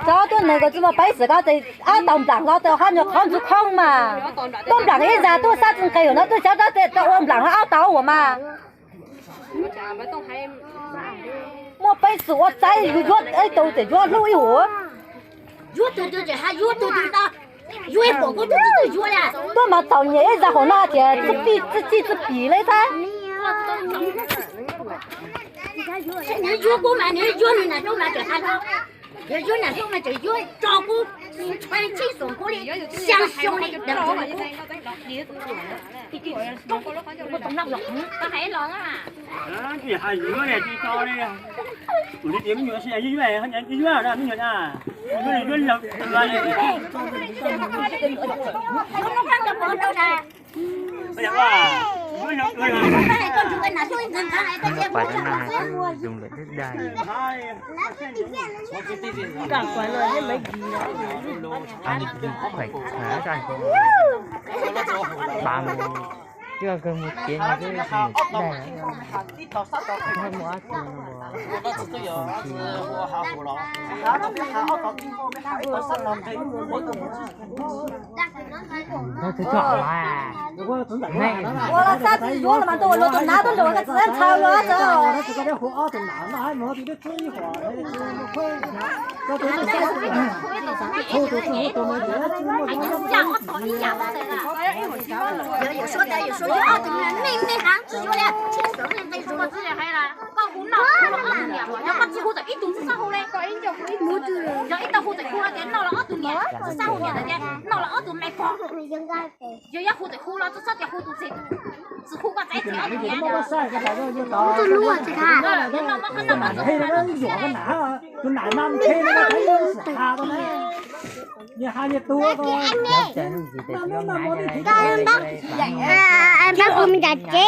Tso tuaj nws kom tsis muaj peev xwm ko ces ob tau nplaam hlo tas hab nyuag qhov ntxuv khoob mas. Tuaj nplaam ib zag tuaj sab tsi nqes yuav no tuaj xyov rab tes rau ua nplaam hlo ob tau ua mas. Muaj peev xwm ua txaib yuav ib tug ces yuav hlub ib huam. Tuaj mas txaus nyiam ib zag hauv no tias txi txi pim li xwb. Pas tau na, zoo lawm dab dai. Khoom khoom dab, pas mus, twb kawg mus tsev no twb mus dai, mus ob tug no. Ua los sab tsis yuav los mas tuaj ua luag tus nav tuaj nrog koj txiv ntshaw los tso. Koj hu no, hu los ob tug niam, yog koj tsis hu txawm ib tug tsis txhob hu li. Yog ib tug hu txawm hu tias no los ob tug niam tsis txhob hu niam ntawd tias no los ob tug me pog. Yog yog hu txawm hu los tsis txhob tias hu tus txiv, tsis hu koj txiv txiv ob tug niam. Tus lub tsis tha. Yog no muab qhov no muab txog hu na. Tus nam nam ntshe no tab ib xwm ha tau na. Nyias ha nyias tus. Bab kuv me cov tsev.